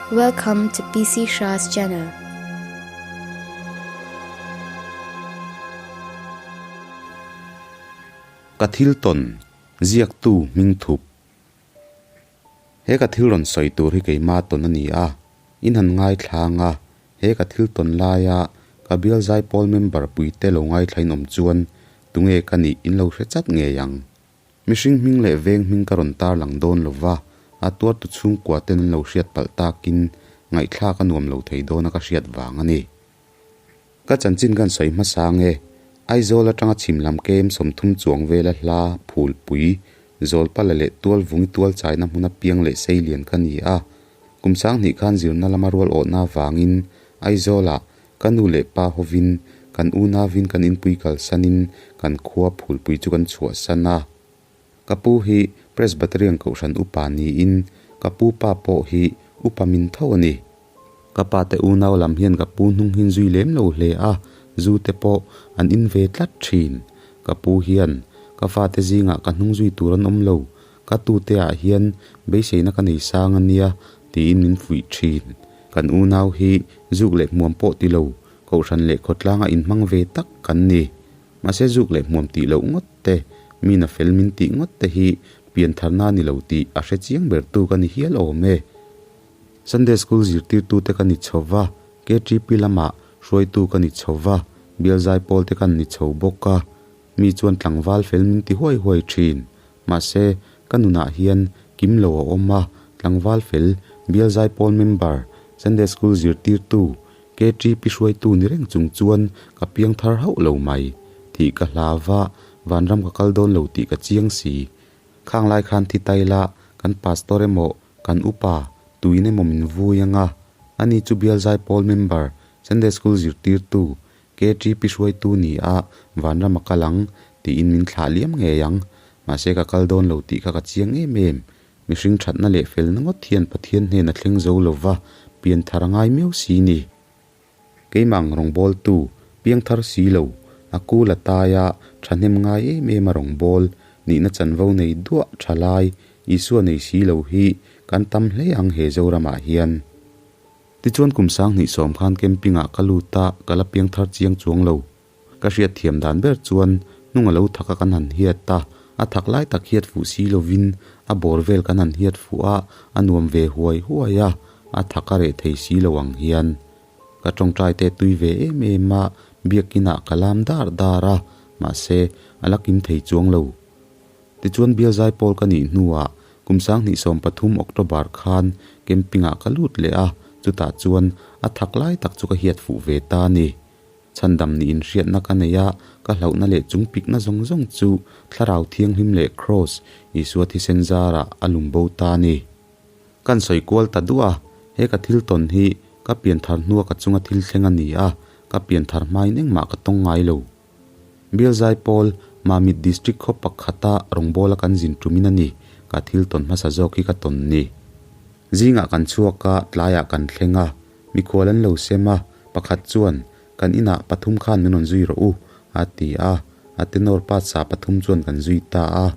Welcome to PC Shah's channel. Ka thil tawn, ziaktu hming thup. He ka thil rawn sawi tur hi keima tawn a ni a, in han ngaithlang a, he ka thil tawn laia ka bial zaipawl member puite lo ngaithlain awm chuan tunge ka nih in lo hre chat ngei ang. Mihring hming leh veng hming ka rawn tarlang dawn lo va, a tuartu chhungkua ten an lo hriat palh takin ngaihthlak a nuam lo thei dawn a ka hriat vang a ni. Ka chanchin kan sawi hmasa nge, Aizawl atanga chhim lam kem 30 chuang vela hla, phulpui, Zawlpala leh Tualvungi tualchaina hmuna piang leh seilian ka ni a. Kum 2000 khan zirna lama rual awhna avangin Aizawlah Ka nu leh pa hovin kan unauin kan inpui kalsanin kan khua phulpui chu kan chhuahsan a. Ka pu hi Presbyterian Kohhran upa niin ka pu pa pawh hi upa min tho a ni. Ka pa te unau lam hian ka pu hnung hin zui lem lo hle a, zu te pawh an in ve tlat thin. Ka pu hian ka fate zingah ka hnung zui tur an awm lo, ka tute ah hian beiseina ka nei sang a nia tiin min fuih thin. Kan unau hi zuk leh hmuam pawh ti lo, kohhran leh khawtlanga inhmang ve tak kan ni. Mahse zuk leh hmuam tih loh ngawt te, mi na fel min tih ngawt te hi piantharna ni lo tih a hre chiang bertu ka ni hial awm e. Sunday School zirtirtute ka ni chho va, KTP lamah hruaitu ka ni chho va, bial zaipawl te kan ni chho bawk a. Mi chuan tlangval fel min ti huai huai thin. Mahse, ka nunah hian kim lo a awm a, tlangval fel, bial zaipawl member, Sunday School zirtirtu, KTP hruaitu ni reng chung chuan ka piang thar hauh lo mai. Thih ka hlau va, vanram ka kal dawn lo tih ka chiang si. Khang lai khan thi tai la, kan pastor emaw, kan upa, tuin emaw min vui ang a. Ani chu bial zaipawl member, Sunday School zirtirtu, KTP hruaitu ni a, vanram a kal ang, tiin min thlah liam ngei ang. Mahse ka kal dawn lo tih kha ka chiang em em. Mihring thatna leh felna ngawt hian Pathian hnen a thleng zo lo va, pian thar a ngai miau si ni. Keimah ang rawngbawltu, piang thar si lo, a kul a tai a, thahnem ngai em em a rawngbâwl, nihna chanvo nei duah tha lai, Isua nei si lo hi kan tam hle ang he Zoramah hian. Tichuan kum 2010 khan camping ah ka lut a, ka la piang thar chiang chuang lo. Ka hriat thiam dan ber chuan hnung a lo thak a kan han hiat a, a thak lai tak hiat fuh si lovin a bawr vel kan han hiat fuh a, a nuam ve huai huai a, a thak a reh thei si lo ang hian. Ka tawngtai te tui ve em em a, biakin ah ka lam dar dar a, mahse a la kim thei chuang lo. Tichuan bial zaipawl ka nih hnuah kum 2013 October khan camping ah ka lut leh a, chutah chuan a thak lai tak chu ka hiat fuh ve ta a ni. Chhandam nih inhriatna ka nei a, ka hlauhna leh chung pikna zawng zawng chu Thlarau Thianghlim leh Kraws, Isua thisen zarah a lum bo ta a ni. Kan sawi kual ta duah a, he ka thil tawn hi ka pianthar hnua ka chunga thil thleng a ni a, ka pianthar hmain engmah ka tawng ngai lo. Bial Zaipawl, Mamit District khaw pakhata rawngbawla kan zin tumin a ni, ka thil tawn hmasa zawk hi ka tawn ni. Zingah kan chhuak a, tlaiah kan thleng a, mikhual an lo sem a, pakhat chuan, Kan inah pathum khan min rawn zui rawh u, a ti a, a tenor pa sa pathum chuan kan zui ta a.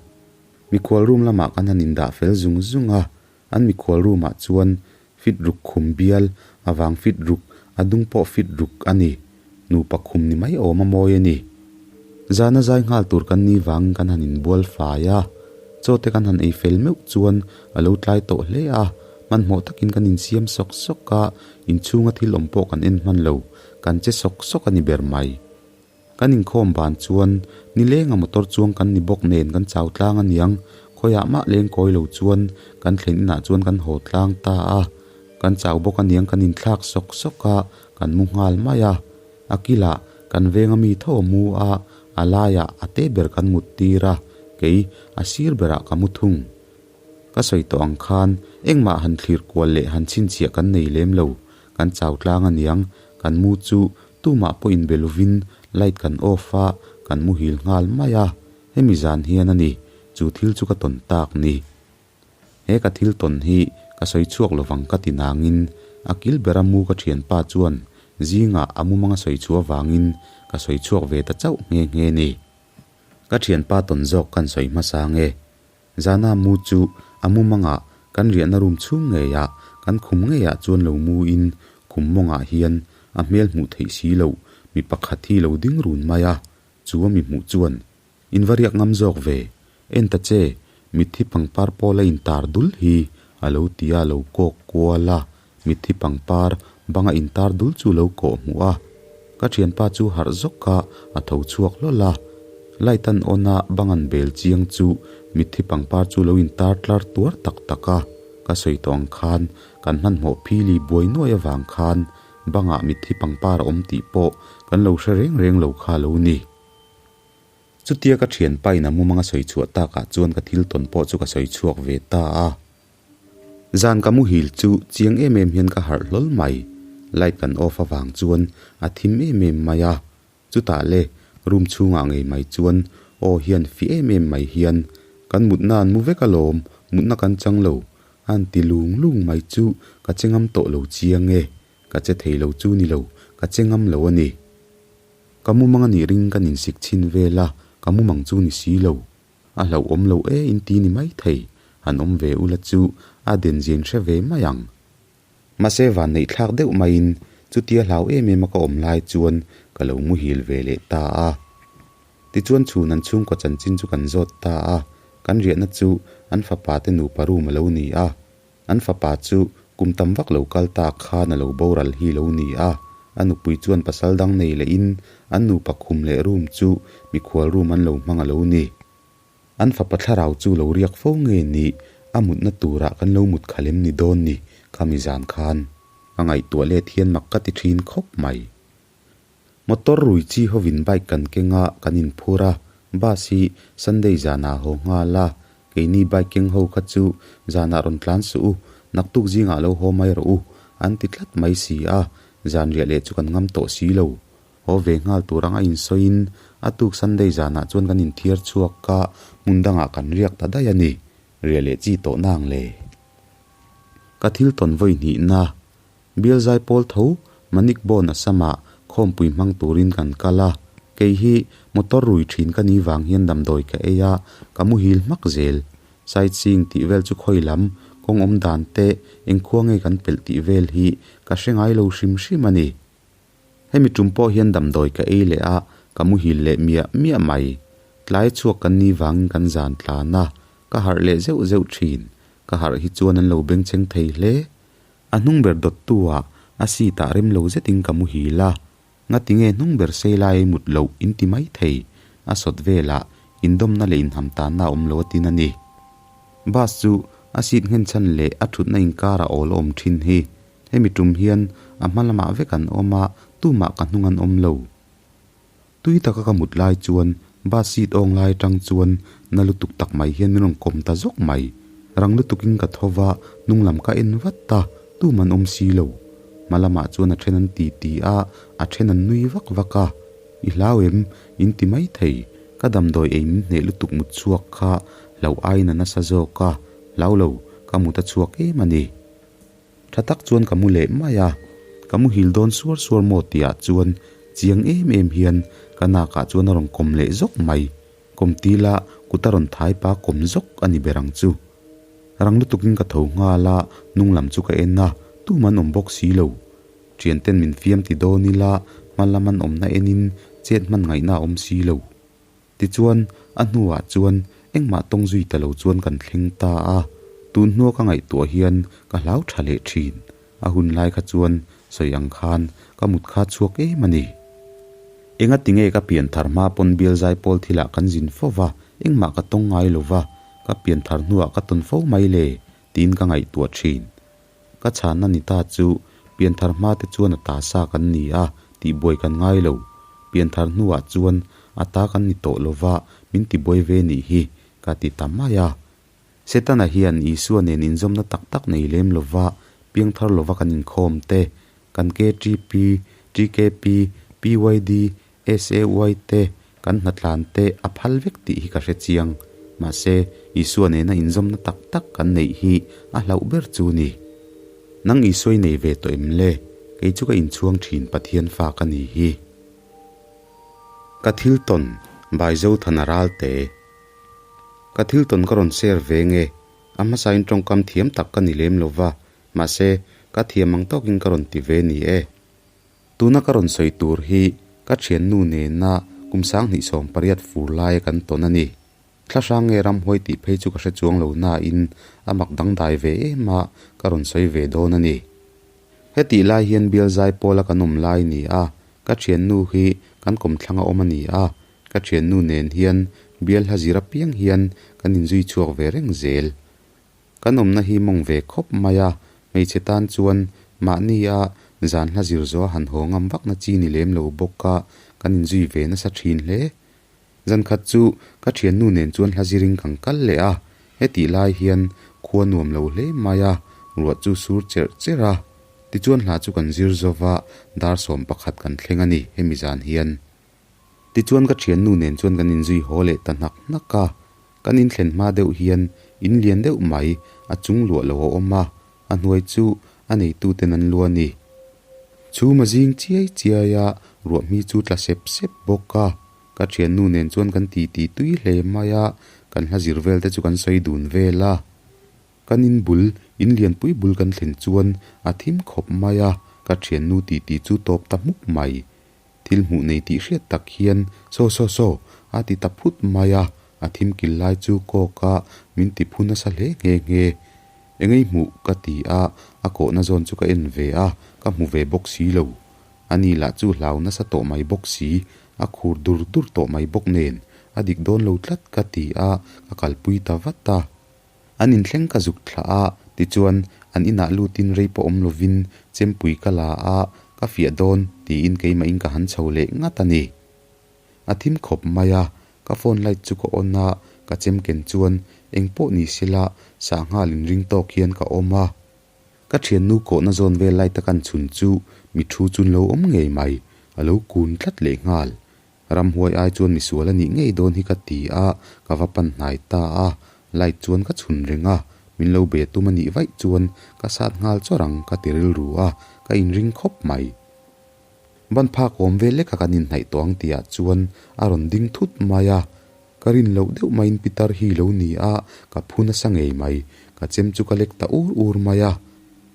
Mikhual room lamah kan han indah fel zung zung a, an mikhual room ah chuan fit ruk khum bial, a vang fit ruk, a dung pawh fit ruk a ni. Nupa khum ni mai awm a mawi a ni. Zana zai nghal tur kan ni vangin kan han inbual fai a, chaw te kan han ei fel meuh chuan a lo tlai tawh hle a, hmanhmawh takin kan insiam sawk sawk a, inchhunga thil awm pawh kan en hman lo, kan che sawk sawk a ni ber mai. Kan inkhawm ban chuan nilenga motor chuang kan ni bawk nen kan chau tlang a niang, khawiah mah leng kawi lo chuan kan thlen inah chuan kan haw tlang ta a, kan chau bawk a niang kan inthlak sawk sawk a, kan mu nghal mai a. A kilah kan venga mi tho a mu a, a laiah a te ber kan mut tir a, kei a sir berah ka mu thung. Ka sawi tawh ang khan engmah han thlir kual leh han chhinchhiah kan nei lem lo, kan chau tlang a niang, kan mu chu tumah pawh inbe lovin light kan off a, kan muhil nghal mai a, hemi zan hian a ni, chu thil chu ka tawn tak ni. He ka thil tawn hi ka sawi chhuak lovang ka ti nangin a kil bera mu ka thianpa chuan zingah a mumanga sawi chhuah avangin ka sawi chhuak ve ta chauh nghe nghe ni. Ka thianpa tawn zawk kan sawi hmasa nge. Zana mu chu a mumangah Kan riahna room chhung ngeiah, kan khum ngeiah chuan lo mu in khum mawngah hian a hmel hmuh theih si loh mi pakhat hi lo ding run mai a, chu a mi hmuh chuan In va riak ngam zawk ve, en ta che, mitthi pangpar pawl a intar dul hi a lo ti a, lo kawk kual a, mitthi pangpar bang a intar dul chu lo kawh hmuh a. Ka thianpa chu harh zawk a, a tho chhuak hlawl a. Light an on a, bang an bel chiang chu mitthi pangpar chu lo intar tlar tuar tak tak a. Ka sawi tawh ang khan kan hmanhmawh phili buai nuai avang khan bangah mitthi pangpar a awm tih pawh kan lo hre reng reng lo kha lo ni. Chutia ka thianpa in a mumang a sawi chhuah takah chuan ka thil tawn pawh chu ka sawi chhuak ve ta a. Zan ka muhil chu chiang em em hian ka harh hlawl mai. Light kan off avang chuan a thim em em mai a. Chutah le room chhungah ngei mai chuan aw hian fi em em mai hian kan mutna an mu vek alawm, mutna kan chang lo a an ti lung lung mai chu ka che ngam tawh lo chiang e. Ka che thei lo chu ni lo, ka che ngam lo a ni. Ka mumang a nih ring kan insik chhin vel a, ka mumang chu ni si lo. A hlauhawm lo e in ti ni mai thei, han awm ve ula chu a den zin hre ve mai ang. Mahse van neih thlak deuh maiin chutia hlau em em a ka awm lai chuan ka lo muhil ve leh ta a. Tichuan chhun an chhungkaw chanchin chu kan zawt ta a, kan riahna chu an fapa te nupa room a lo ni a. An fapa chu kum tam vak lo kal ta khan a lo boral hi lo ni a, a nupui chuan pasal dang nei lehin an nupa khum leh room chu mikhual room an lo hmang a lo ni. An fapa thlarau chu lo riak fo nge ni, a mutna turah kan lo mut khalem ni dawn ni khami zan khan. A ngaihtuah let hian mak ka ti thin khawp mai. Motor rui chi hovin bike kan keng a, kan inphur a, bus hi Sunday zanah a haw nghal a, keini bike keng ho kha chu zanah rawn tlan suh u, naktuk zingah lo haw mai rawh u, an ti tlat mai si a, zan riah leh chu kan ngam tawh si lo. Haw ve nghal tur anga insawiin a tuk Sunday zanah chuan kan inthiar chhuak a, hmun dangah kan riak ta daih a ni, riah leh chi tawh nang le. Ka thil tawn vawi hnihna Bial zaipawl tho Manik Bone Assam-ah khawmpui hmang turin kan kal a, kei hi motor rui thin ka ni vang hian damdawi ka ei a, ka muhil hmak zel. Sightseeing tih vel chu khawi lam, kawng awm dan te, engkhua nge kan pelh tih vel hi ka hre ngai lo hrim hrim a ni. Hemi tum pawh hian damdawi ka ei leh a, ka muhil leh miah miah mai. Tlai chhuak kan ni vangin kan zan tlan a, ka harh leh zeuh zeuh thin. Ka harh hi chuan an lo bengchheng thei hle. A hnung ber dawttu ah a seat ah rem lo zetin ka muhil a, ngati nge hnung ber sei lai ei mut loh in ti mai thei, a sawt velah indawmna leh inhamtanna a awm lo a tin a ni. Bus chu a seat nghenchhan leh a thutna inkar a awl a awm thin hi. Hemi tum hian a hma lamah vek an awm a, tumah ka hnung an awm lo. Tui taka ka mut lai chuan bus seat awng lai atang chuan na lutuk tak mai hian min rawn kawm ta zawk mai. Rang lutukin ka tho va, hnung lam ka en vat a, tum an awm si lo. Hma lamah chuan a then an ti ti a, a then an nui vak vak a. I hlau em? In ti mai thei. Ka damdawi ei min hneh lutuk mut chhuak kha hlau aiin a nasa zawk a, hlau lo, ka mut a chhuak em a ni. Tha tak chuan ka mu leh mai a, ka muhil dawn suar suar maw tihah chuan chiang em em hian ka nakah chuan a rawn kawm leh zawk mai. Kawm tila kut a rawn thai pa kawm zawk a ni ber ang chu. Rang lutukin ka tho nghal a, hnung lam chu ka en a, tum an awm bawk si lo. Thianten min fiam ti dawn ila hma lam an awmna enin chet hman ngaihna a awm si lo. Tichuan, a hnuah chuan engmah tawng zui ta lo chuan kan thleng ta a, tun hnua ka ngaihtuah hian ka hlau tha leh thin. A hun lai kha chuan sawi ang khan ka mut kha chhuak em a ni. Enga tinge ka pian thar hma pawn bial zaipawl thilah kan zin fo va, engmah ka tawng ngai lo va, ka pian thar hnuah ka tawn fo mai le tiin ka ngaihtuah thin. Ka chhanna ni ta chu pianthar hma te chuan a ta sa kan ni a, tihbuai kan ngai lo. Pianthar hnuah chuan a ta kan ni tawh lo va, min tibuai ve nih hi, ka ti ta mai a. Setana hian Isua nen inzawmna tak tak nei lem lo va, piangthar lova kan inkhawm te, kan KTP, TKP, PYD, SAY te, kan hnatlan te a phal vek tih hi ka hre chiang. Mahse, Isua nena inzawmna tak tak kan neih hi a hlauh ber chu ni. Nang Isua i nei ve tawh em le? Kei chu ka inchhuang thin Pathian fa ka ni hi. Ka thil tawn, Baizothana Ralte. Ka thil tawn ka rawn share ve nge? A hmasain tawngkam thiam tak ka ni lem lo va, mahse, ka thiam ang tawkin ka rawn ti ve ni e. Tuna ka rawn sawi tur hi ka thiannu nena kum 2018 fur laia kan tawn a ni. Thla hrang nge ramhuai tih phei chu ka hre chuang lo nain a mak dangdai ve em a, ka rawn sawi ve dawn a ni. Hetih lai hian bial zai pawla kan awm lai ni a, ka thiannu hi kan kawmthlang a awm a ni a, ka thiannu nen hian bial hla zir apiang hian kan inzui chhuak ve reng zel. Kan awmna hi mawng ve khawp mai a, hmeichhe tan chuan mahni a zan hla zir zawh a han haw ngam vakna chi ni lem lo bawk a, kan inzui ve nasa thin hle. Zan khat chu ka thiannu nen chuan hla zirin kan kal leh a, hetih lai hian khua nuam lo hle mai a, ruah chu sur cherh cherh a. Tichuan hla chu kan zir zova dar 11 kan thleng a ni hemi zan hian. Tichuan ka thiannu nen chuan kan inzui haw leh ta hnak hnak a, kan inthlen hma deuh hian in lian deuh mai a chung luah lo a awm a, a hnuai chu a neituten an lu a ni. Chhum a zing chiai chiai a, ruahmi chu tla sep sep bawk a, ka thiannu nen chuan kan titi tui hle mai a, kan hla zir vel te chu kan sawi dun vel a. Kan in bul, in lianpui bul kan thlen chuan a thim khawp mai a, ka thiannu titi chu tawp ta hmuk mai. Thil hmuh nei tih hriat tak hian Saw saw saw a ti ta phut mai a, a thim kil lai chu kawk a min ti phu nasa hle nghe nghe. Engei hmuh ka ti a, a kawhna zawn chu ka en ve a, ka hmu ve bawk si lo. Ani lah chu hlau nasa tawh mai bawk si, a khur dur dur tawh mai bawk nen, a dik dawn lo tlat ka ti a, ka kalpui ta vat a. An inthleng ka zuk thlah a, tichuan an inah lutin rei pawh awm lovin chempui ka la a, ka fiah dawn tiin keimahin ka han chho leh ngat a ni. A thim khawp mai a, ka phone light chu ka on a, ka chem ken chuan eng pawh ni sela sah nghal inring tawk hian ka awm a. Ka thiannu kawhna zawn vel light a kan chhun chu mi thu chun lo awm ngei mai, a lo kun tlat leh nghal. Ramhuai ai chuan misual a nih ngei dawn hi ka ti a, ka va pan hnai ta a, light chuan ka chhun reng a, min lo be tum a nih vaih chuan ka sat nghal chawrh ang ka ti rilru a, ka inring khawp mai. Ban phak awm vel leka kan inhnaih tawh ang tihah chuan a rawn ding thut mai a, ka rin loh deuh maiin pitar hi lo ni a, ka phu nasa ngei mai, ka chem chu ka lek ta ur ur mai a.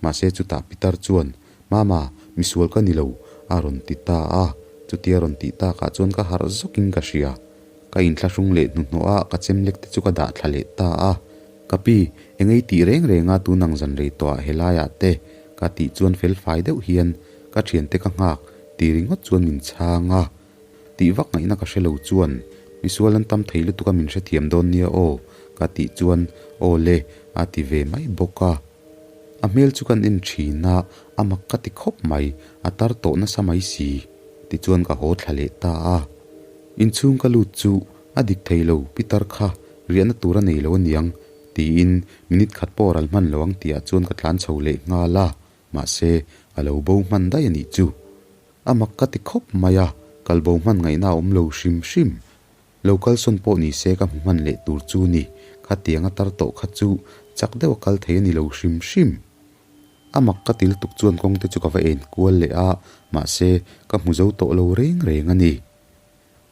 Mahse chutah pitar chuan, Mama, misual ka ni lo, a rawn ti ta a. Chutia rawn tih takah chuan ka harh zawkin ka hria. Ka inthlahrung leh hnuhnawh a, ka chem lek te chu ka dah thla leh ta a. Ka pi, engei tih reng reng a tun ang zan rei tawhah helaiah te, ka tih chuan fel fai deuh hian ka thiante ka nghak ti ringawt chuan min chhang a. Tih vak ngaihna ka hre lo chuan misual an tam thei lutuk a min hrethiam dawn nia aw, ka tih chuan aw le a ti ve mai bawk a. A hmel chu kan en thin a, a mak ka ti khawp mai, a tar tawh nasa mai si. Tichuan ka haw thla leh ta a. Inchhung ka lut chu a dik thei lo, pitar kha riahna tur a nei lo aniang, tiin minute khat pawh ral hman lo ang tihah chuan ka tlan chho leh nghal a, mahse a lo bo hman daih a nih chu. A mak ka ti khawp mai a, kal bo hman ngaihna a awm lo hrim hrim. Lo kalsawn pawh ni se ka hmu hman leh tur chu ni, khatiang a tar tawh kha chu chak deuh a kal thei a ni lo hrim hrim. A mak ka til tuk chuan kawng te chu ka va en kual leh a, mahse ka hmu zo tawh lo reng reng a ni.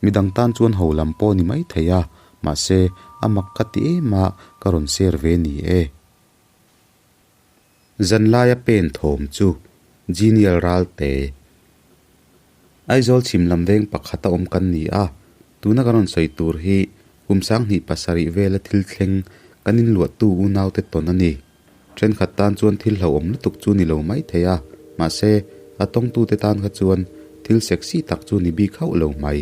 Midang tan chuan ho lam pawh ni mai thei a, mahse a mak ka ti em a, ka rawn share ve ni e. Zanlaia pen thawm chu Genial Ralte. Aizawl chhim lam veng pakhat a awm kan ni a, tuna kan rawn sawi tur hi kum 2007 vela thil thleng kan inluahtu unaute tawn a ni. Thenkhat tan chuan thil hlauhawm lutuk chu ni lo mai thei a, mahse a tawngtute tan kha chuan thil sexy tak chu ni bik hauh lo mai.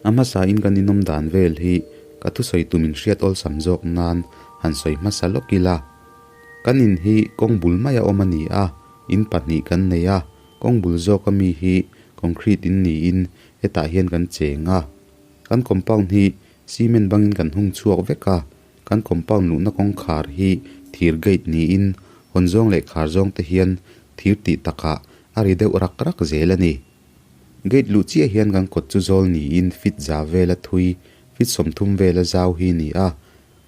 A hmasain kan inawm dan vel hi ka thusawi tum inhriat awlsam zawk nan han sawi hmasa lawk ila. Kan in hi kawng bul mai a awm a ni a, in pahnih kan nei a, kawng bul zawk a mi hi concrete in niin hetah hian kan cheng a. Kan compound hi cement bangin kan hung chhuak vek a, kan compound luhna kawngkhar hi thir gate niin hawn zawng leh khar zawng te hian thir tih takah a ri deuh rak rak zel a ni. Gate luh chiah hian kan kawt chu zawl niin feet za vela thui, feet 30 vela zau hi ni a.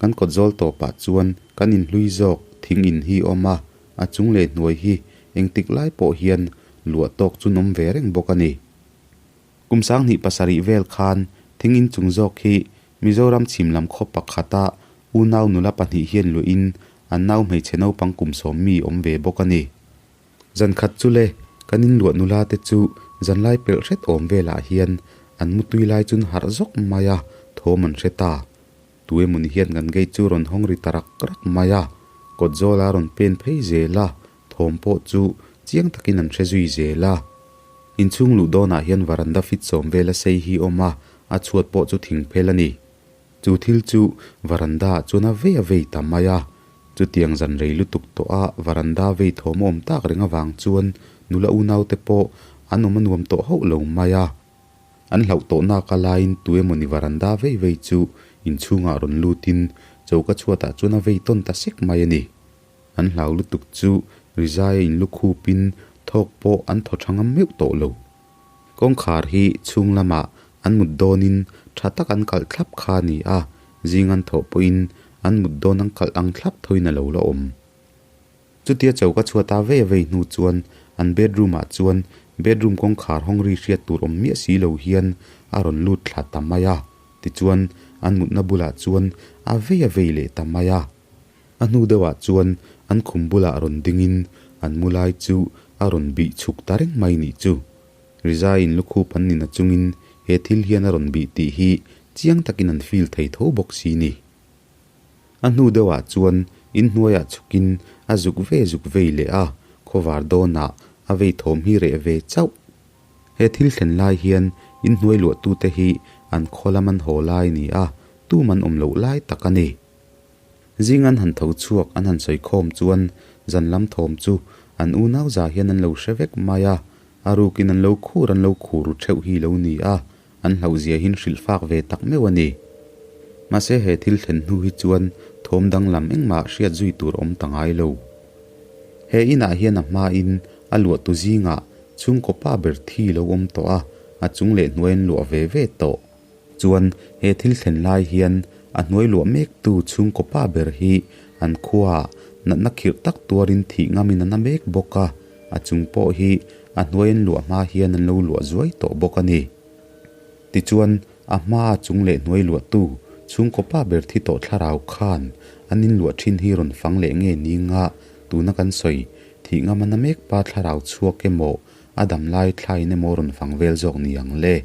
Kan kawt zawl tawpah chuan kan inhlui zawk thing in hi awm a, a chung leh hnuai hi engtik lai pawh hian luah tawk chu nawm ve reng bawk a ni. Kum 2007 vel khan thing in chung zawk hi Mizoram chhim lam khaw pakhata Unau nula pahnih hian luahin an nau hmeichhe naupang kum sawm mi awm ve bawk a ni. Zan khat chu le, kan inluah nula te chu zanlai pelh hret awm velah hian an mutui lai chun harh zawk mai a, thawm an hre ta. Tu emawni hian kan gate chu rawn hawng ri ta rak rak mai a, kawt zawla rawn pen phei zel a, thawm pawh chu chiang takin an hre zui zel a. Inchhung luh dawnah hian varanda fit sawm vela sei hi awm a, a chhuat pawh chu thing phel a ni. Chu thil chu varanda ah chuan a vei a vei ta mai a. Chutiang zan rei lutuk tawh a varanda vei thawm a awm tak reng avang chuan nula unaute pawh an awm a nuam tawh hauh lo mai a. An hlauh tawh nak a laiin tu emawni varanda vei vei chu inchhungah rawn lutin choka chhuatah chuan a vei tawn ta sek mai a ni. An hlau lutuk chu rizai a inlukhupin thawk pawh an thaw tha ngam meuh tawh lo. Kawngkhar hi chhung lamah an mut dawnin tha tak an kalh thlap kha a ni a, zing an thawh pawhin an mut dawn an kalh ang thlap thoin a lo la awm. Chutia choka chhuata vei a vei hnu chuan an bedroom ah chuan bedroom kawngkhar hawng ri hriat tur awm miah si lo hian a rawn lut thla ta mai a, tichuan an mutna bulah chuan a vei a vei leh ta mai a. A hnu deuhah chuan an khum bulah rawn dingin an mu lai chu a rawn bih chhuk ta reng mai nih chu. Rizaiin lukhup an nina chungin he thil hian a rawn bih tih hi chiang takin an feel thei tho bawk si ni. A hnu deuhah chuan inhnuaiah chhukin a zuk ve zuk vei leh a, khawvar dawnah a vei thawm hi reh ve chauh. He thil thlen lai hian inhnuai luahtute hi an khaw lam an haw lai ni a, tum an awm loh lai tak a ni. Zing an han tho chhuak an han sawi khawm chuan zan lam thawm chu an unau za hian an lo hre vek mai a, a rukin an lo khur an lo khur ru theuh hi lo ni a, an hlauhzia hin hrilh fak ve tak meuh a ni. Mahse he thil thlen hnu hi chuan thawm danglam engmah hriat zui tur awm ta ngai lo. He inah hian a hmain a luahtu zingah chhungkaw pa ber thi lo awm tawh a, a chung leh hnuai an luah ve ve tawh. Chuan he thil thlen lai hian a hnuai luah mektu chhungkaw pa ber hi an khuaah natna khirh tak tuarin thih ngamin a na mek bawk a, a chung pawh hi a hnuai an luah hma hian an lo luah zuai tawh bawk a ni. Tichuan a hmaa chung leh hnuai luahtu chhungkaw pa ber thi tawh thlarau khan an inluah thin hi rawn fang leh nge ni nga tuna kan sawi thih ngam a na mek pa thlarau chhuak emaw a dam lai thlain emaw rawn fang vel zawk ni ang le.